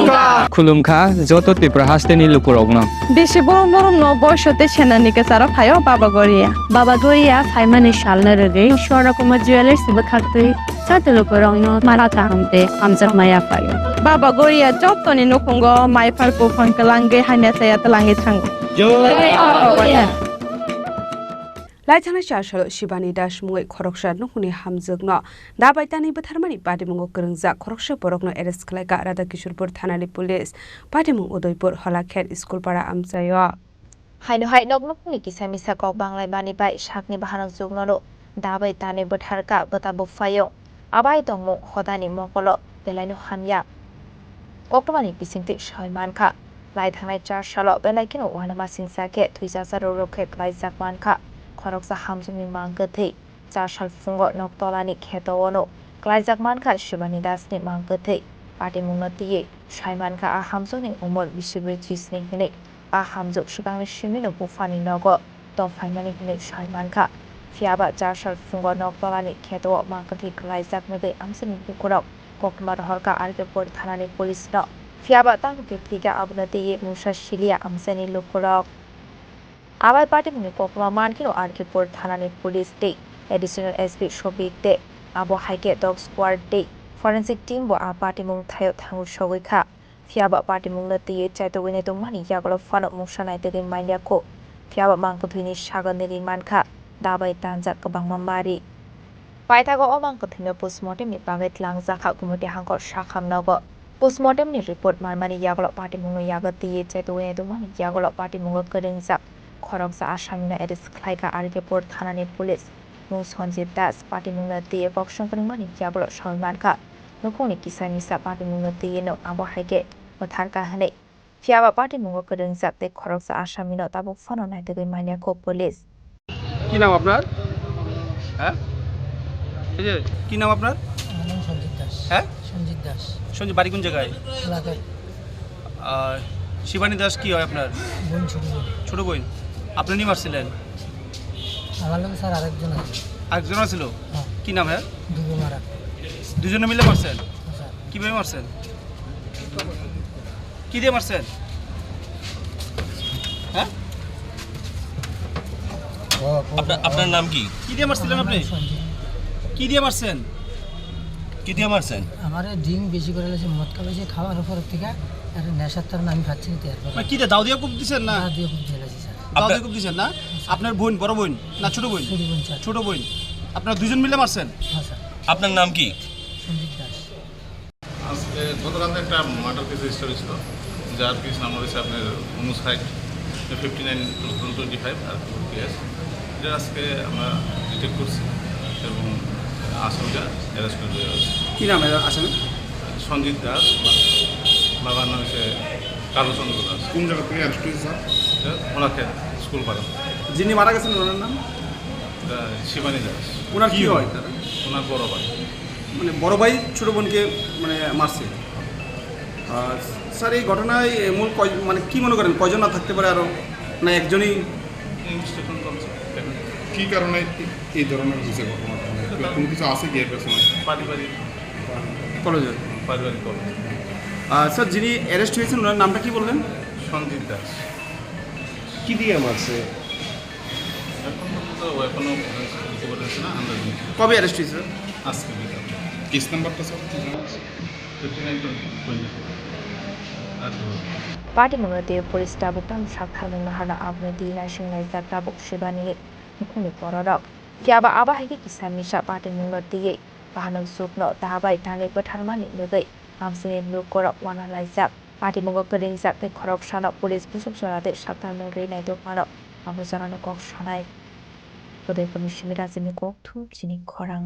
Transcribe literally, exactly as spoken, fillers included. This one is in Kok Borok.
Khulumkha joto Tripura hasteni lukurokno. Bisi borom borom no boiso tei senani kwcharo phaio Baba Goria. Baba Goria phaimani salno rwgwi Swarna Kumar Jewellers bwkhaktwi joto lukurokno mala kaham tei hamjakma yaphaio. Baba Goria jotoni nukhungo maiphar buphang kwlangwi hamya chaya twlangwi thango. Jai Baba Goria. Laithangnai char salo Shibani Das mungwi khoroksa nukhungni hamjwkno da bai tanwi bwtharmani patimungo kwrwngjak khoroksa borokno arrest khlaikha Radhakishorpur thanani police. Patimung Udaipur Holakhet School para amchaio. Haino hai nok nukhungni kisa misa kok banglaimani bai sakni bahanok jwkno da bai tanwi bwtharkha bwta buphaio. Abai tongmung hodani mokolo belaino hamya. Koktwmani bisingtwi soi mankha. Lai thangnai char salo belai kheno uanama singsa khe thwijacha rorok khe klaijak mankha. Khoroksa hamjwkni mang kwthwi. Char sal phungo nok tolani kheto-ono klaijak mankha Shibani Dasni mang kwthwi. Patimungno twiwi sai mankha a hamjwkni umor bisi brwi chisni hwnwi. A hamjwk swkangni simino buphani nogo tongphaimani hwnwi sai mankha. Phiyaba char sal phungo nok tolani kheto-o mang kwthwi klaijak nugwi amchaini lukurok koktwma rohorkha R K Pur thanani police-no. Phiyaba tamo khe thwikha, abono twiwi mungsa siliya amchaini lukurok. Abai patimungni koktwma mankheno R K Pur thanani police tei additional S P Sobik tei abo hai khe dog squad tei forensic team bo a patimung thaio thangwi sogwi kha. Phiyaba patimungno twiwi chaitogwi naitokmani yagulo phano mungsa naitogwi manya kho. Phiyaba mang kwthwini sago nigwi mankha, da bai tanjak kwbangma mari. Paithago o mang kwthwino postmortemni bagwi tlangjak kha Gumoti hangkor Sakham nogo. Postmortemni report manmani yagulo patimungno yago twiwi chaitogwi naitokmani yagulo patimungo kwrwngjak khoroksa asamino arrest khlaikha R K Pur thanani police. Mung Sanjit Das patimungno twiwi kok songkwrwngmani yagulo sawi mankha. Nukhungni kisa misa patimungno twiwi no abo hai khe bwtharkha hwnwi. Phiyaba patimungo kwrwngjak tei khoroksa asamino tabuk phano naitugwi manya kho police. কি নাম আপনার? হ্যাঁ? এই যে, কি নাম আপনার? আমার নাম সঞ্জিত দাস। হ্যাঁ? সঞ্জিত দাস। সঞ্জিত, বাড়ি কোন জায়গায়? এলাকায়। আর শিবানী দাস কি হয় আপনার? বোন, ছোট বোন। ছোট বোন। আপনি নিয়ে মারছিলেন? আমার লগে স্যার আরেকজন আছে। আরেকজন আছিল? হ্যাঁ। কি নাম হ্যাঁ? দুবো মারা। দুজনে মিলে মারছেন? হ্যাঁ, স্যার। কিভাবে মারছেন? কি দিয়ে মারছেন? হ্যাঁ? আপনার, আপনার নাম কি? কি দিয়ে মারছিলেন আপনি? কি দিয়ে মারছেন? কি দিয়ে মারছেন? আমারে ড্রিঙ্ক বেশি করে লাগছে, মদ খাওয়াইছে, খাওয়ার পর থেকে আর নেশার তাড়না আমি খাচ্ছি না, তো এরপর মানে কি দিয়ে, দাও দিয়ে কোপ দিছেন না? দাও দিয়ে কোপ দিয়ে লাগছে, স্যার। দাও দিয়ে কোপ দিছেন না? আপনার বোন, বড় বোন না ছোট বোন? ছোট বোন, স্যার। ছোট বোন। আপনারা দুজন মিলে মারছেন? হ্যাঁ, স্যার। আপনার নাম কি? সঞ্জিত দাস। আজকে গতকাল একটা মার্ডার কেস রেজিস্টার হয়েছিল, যার কেস নাম্বার হচ্ছে আপনার উনষাট, fifty nine, two twenty five আর টু কেস। এটা আজকে আমরা ডিটেক্ট করছি এবং আসামিটা অ্যারেস্ট করে দেওয়া হয়েছে। কি নাম এর আসামি? সঞ্জিত দাস, বাবার নাম হচ্ছে কালুচন্দ্র দাস। কোন জায়গা থেকে অ্যারেস্ট হয়েছে স্যার? এটা ভোলাক্ষেত স্কুল পাড়া। যিনি মারা গেছেন ওনার নাম? এটা শিবানী দাস। ওনার কি হয় তারা? ওনার বড় ভাই। মানে বড় ভাই ছোট বোনকে মানে মারছে। আর স্যার, এই ঘটনায় মূল কয়, মানে কি মনে করেন, কয়জন না থাকতে পারে আরো, না একজনই? ইনভেস্টিগেশন চলছে। কি কারণে এই, এই ধরনের হয়েছে ঘটনা? কোনো কিছু আছে কি এর পেছনে? পারিবারিক। কলেজে? পারিবারিক কলেজ। আহ, স্যার, যিনি অ্যারেস্ট হয়েছেন ওনার নামটা কি বললেন? সঞ্জিত দাস। কি দিয়ে মারছে? এখন পর্যন্ত ও এখনো পুলিশ বলতে পারছে না, আন্দাজ নেই। কবে অ্যারেস্ট হয়েছে? আজকে বিকাল। কেস নাম্বারটা sir? Fifty nine twenty four. Patimungno twiwi police tabuk tamo sak tharmung naharno abono twiwi naising laijak tabuk Shibani nukhungni bororok. Phiya ba abo hai khe kisa misa patimungno twiwi bahanok jwkno ta bai tanwi bwtharmani nugwi amchaini lukurok uanalaijak. Patimungo kwrwngjak tei khoroksano police busuk jora tei sak tharmung rwi naitokmano abo jorano kok sanai. Udaipurni simi Rajini Kokthum chini khorang.